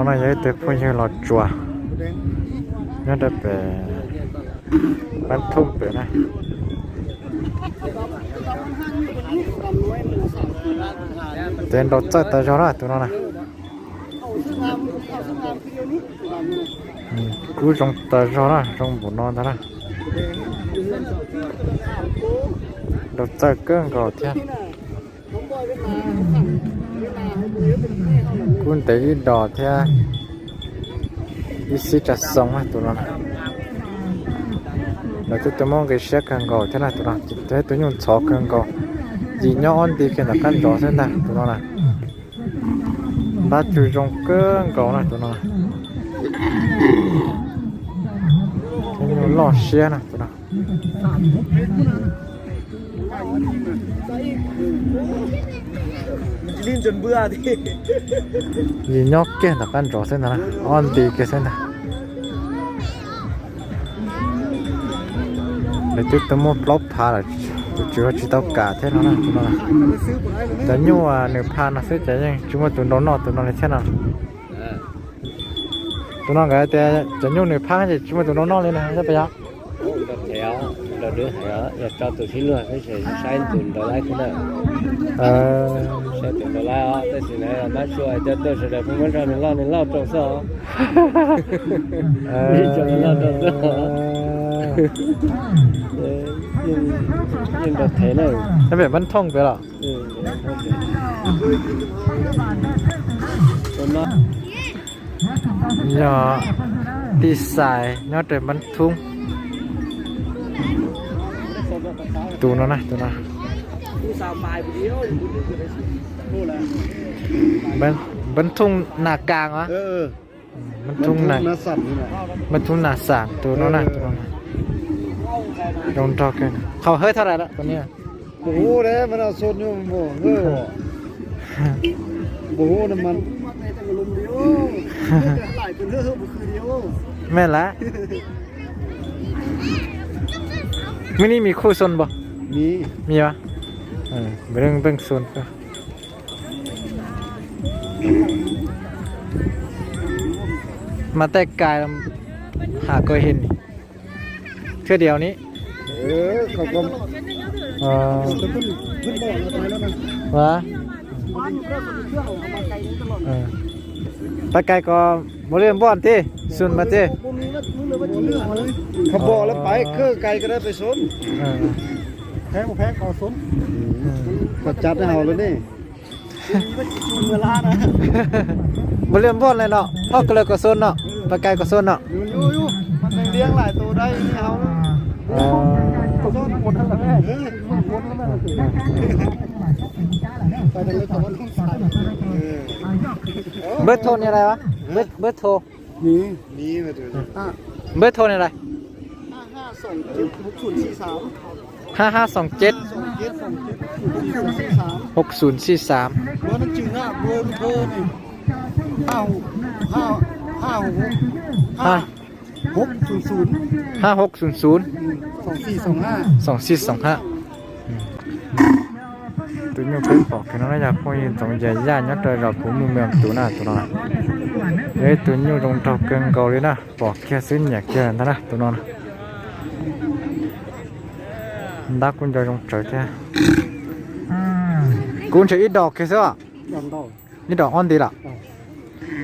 No yog ib tug phooj ywg los tsuas nyob rau pem Npab Thooj pem na. Ces nraus txawj tas zog na tus no na. Kub zoo tas zog na, zoo npaum no ntag na. Nraus txawj kawg nkaus thiab. Kub ntev ib dos thiab ib xib tsa xoo na tus no. Lawv twb tau muab nqi siab kawg nkaus thiab na tus no, tus nyuj ntxhov kawg nkaus. Yim nyob ob nti kiag ntawm qab ntsov xwb ntag tus no na. Npab tsu zoo kawg nkaus na tus no. Nyuj loj siab na tus no. Yim nyob kiag ntawm qab ntsov xwb ntag, ob nti kiag xwb ntag. Lawv twb tau muab plaub phav lawm, tus tswv tsis tau kam thiab no na. Cov nyuj nws pha no xwb ces yeej tsis muaj tus nrau noj tus no li thiab no. Tus no nkawd tias cov nyuj nws pha ces tsis muaj tus nrau noj li na, yog puas yog? Nrau dwb heev, yog tso tus sib luag xwb ces saib tus nrau laib xwb na. Saib tus nrau laib os, tab sis na mab sua coj tuaj sawv daws pheej muab nrog nws loj, nws loj rau xwb os. Nws loj rau xwb os. Yeej nrau thev na. Nyob pem Npab Thooj pem los? Yog tij xais nyob rau Npab Thoob. Tus no na, tus no. Npab Thoob Nas Kas os. Npab Thoob Nas Xas tus no na, tus no na. Zoo nraug kawg. Qhov hawb thaum lawm tus no. Mej lawm. Mej nib mis khuj xun npaum? Mis, npeej xun. Mas tej kais ham koj hin thiab diaus ni. Pab kais ko npaum li npoj tij xun mas tij. Kho npaum lawv pais kawg kais ko dab pes xun. Kho cab dab hau lawm ne. Npaum li npoj lawm no, thoj ko lawv ko xun no, pab kais ko xun no. Npawb thoo ni lais, npawb thoo. Npawb thoo ni lais. Hab hab xoom ceb, hub xun xij xaam. Hab hub xun xun, xoom xij xoom hab. Tus nyuj peb pom kiag no na yog phooj ywg Ntxoov Yaj Yaj nyob rau zos Kuv Muj Meos tus na, tus no. Yog ib tug nyuj zoo nraug kawg nkaus li na, pom kiag xwb nyiam kiag ntag na tus no. Ntab kuj nco zoo tsawv thiab. Kuv ntshe ib dos kiag xwb. Ib dos ob nti lawm.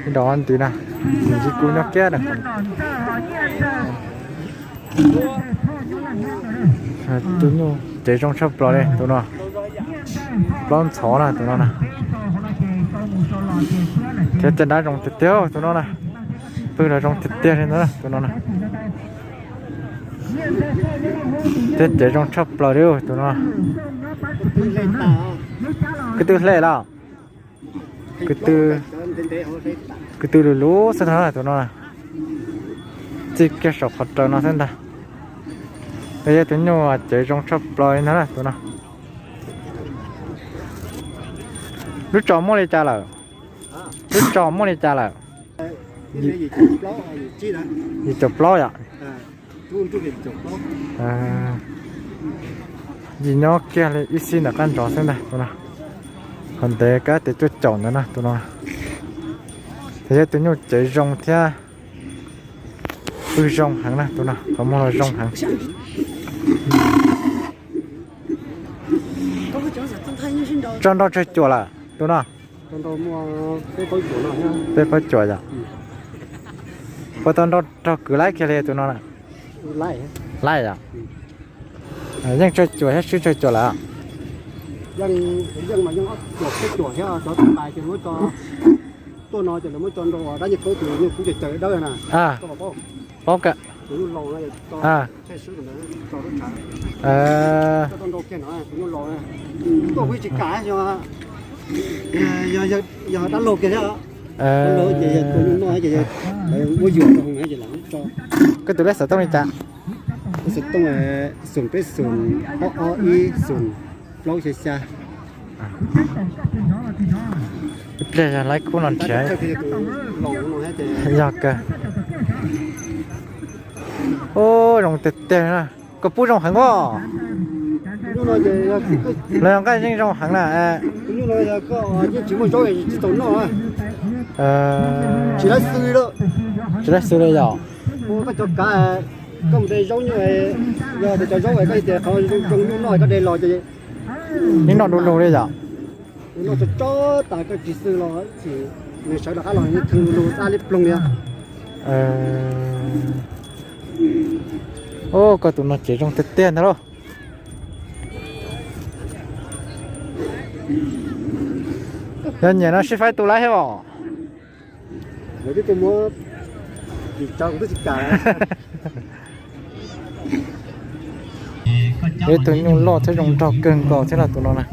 Ib dos ob nti na. Tus ntsib kub nyob kiag na. Tus nyuj cev zoo tshaj plaws li tus no. Plaub ntxhov na tus no na. Thiab caj nrab zoo tiag tiag tus no na. Pwg los zoo tiag tiag li ntawd tus no na. Thiab cev zoo tshaj plaws li tus no. Kwv tw hle los? Kwv tw lug lug xwb ntag tus no. Txij kiag saum qhov raws no xwb ntag. Yog tus nyuj cev zoo tshaj plaws li ntag tus no. Lub tsos muaj li cas lawm? Lub tsos muaj li cas lawm? Yim caum plaub yom. Yim nyob kiag li ib xib ntawm qab ntsov xwb ntag tus no. Qhov ntev kab tias cuaj caum ntawd na tus no. Yog tus nyuj cev zoo thiab pw zoo heev na, tus no qhov muag los zoo heev. Tso nrau tsawg cuam lawm tus no? Peb plaub cuam yom. Puas tau nrau raug kwv laib kiag li tus no na? Laib yom. Yeej tsawg cuam thiab swb tsawg cuam lawm? Tuaj no ces lawv muab tso nrau dab nyiag khaub tus nyuj kub caws dawb na. Paub kawg. Tuaj kuj tsis kam, yog dab laug kiag thiab. Dab laug ces yog tus nyuj noj ces muab yuam rau hauv ces lam tso. Koj tus lej xov tooj li cas? Xov tooj xoom peb xoom ob ob ib xoom plaub xya xya. Ib pliag yog laib khub no nrhiav. Yog kawg. Ub, zoo tiag tiag na. Koj pub zoo heev os. Los nqaij yeej zoo heev na. Tsis laib xws li yom. Koj mus de zaub nyuj, yog tias cov zaub koj tias qhov zoo nyuj noj koj de los ces yeej noj du lug li yom. Noj tso tso tas koj tsis xws los ces nws sawv rov qab los yeej khwv lug dab liab ploog li. Ub, koj tus no cev zoo tiag tiag ntag lauj. Yog nyiam no sib faib tu laib thiab os. Ib tug nyuj loj thiab zoo nraug kawg nkaus thiab no tus no na.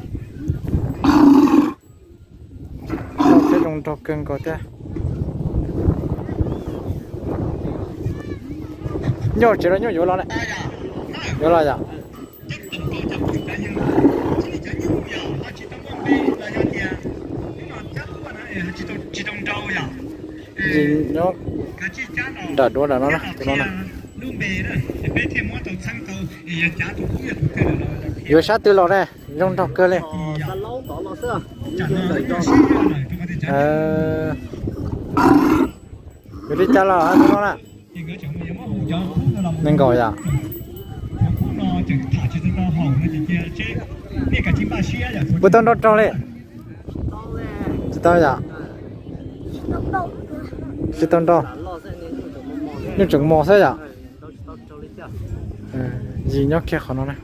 Loj thiab zoo nraug kawg nkaus thiab. Nyuj tsev los nyuj yuav los ne? Yuav los yom. Nyob nram duav nram no na, tus no na. Yuav sab twg los ne? Zoo nraug kawg li. Yuav li cas los tus no na? Nees nkaum yom. Puas tau nrau raug li? Tsis tau yom. Tsis tau nrau. Nyuj tseem mos xwb yom. Yim nyob kiag qhov no na.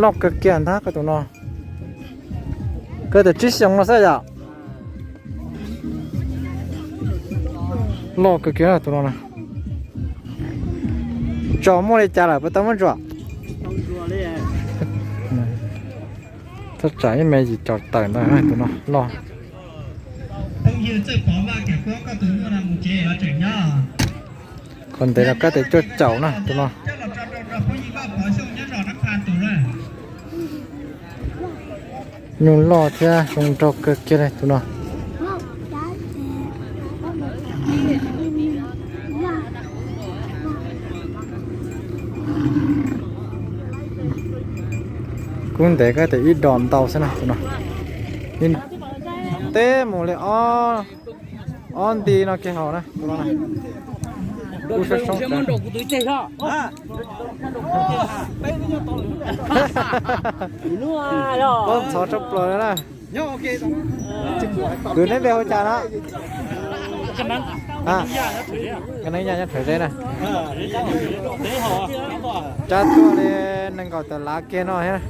Loj kawg kiag ntag koj tus no. Kawg tias tsib xyoos no xwb yom. Loj kawg kiag tus no na. Tsaus muaj li cas lawm puas tau muab ntsuam? Thaj tsam ib me yim caum tawm ntawd tus no loj. Qhov ntev los kab tes cuaj caum na tus no. Nyuj loj thiab zoo nraug kawg kiag li tus no. Kub ntev kab tes ib dos ntau xwb na tus no. Teb mus li ob, ob nti no kiag hauv na tus no. Kub soob soob. Pob ntxhov tshaj plaws li na. Kwv neb npe hu cas no? Ka neeb ya nyob Thawv Zeb na. Cab tuaj li nees nkaum tawm lav kiag no thiab.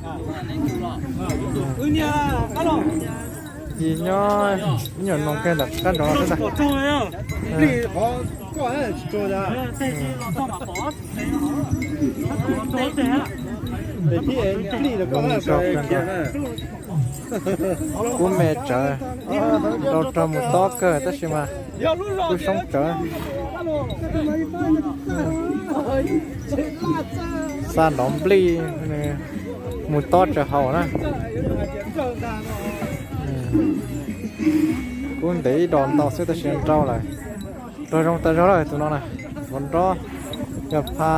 Yim nyob ib nyuam noog kiag ntawm qab nrov no xwb ntag. Kub me tsawv, rau rau mus tob kawg tab sis mas kub soob tsawv. Xa nrov nplij, mus tob tsawv haus na. Kub ntev ib dos ntau xwb tab sis nrau lawm. Rog zoo tas zog lawm tus no na. Nrov nrov, yog pha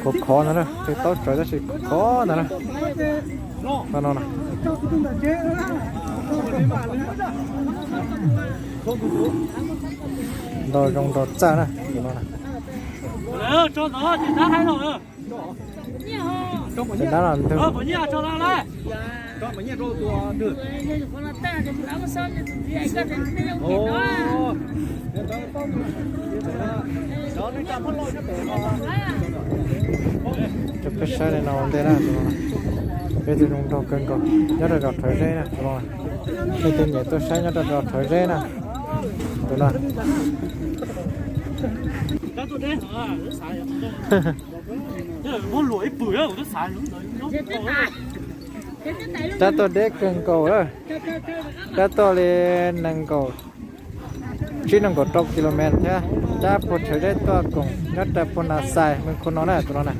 Khov khov ntag na, tej taub tsawv tab sis khov khov ntag na. Qhov no na, nrau zoo nrau txaj na, tus no na. Cov dab los ntug. Coj peb saib li no ua ntej na, tus no na. Peb tus zoo nraug kawg nkaus nyob rau zos Rhawv Zeb na, tus no na. Peb tus nyiam tuaj saib nyob rau zos Rhawv Zeb na, tus no. Dab tuaj deb kawg nkaus lawm. Dab tuaj li nees nkaum tsib nees nkaum rau kilomev thiab. Cab puag Rhawv Zeb tuaj koom nyob rau puag Nas Xais, Mws Khu no na, tus no na.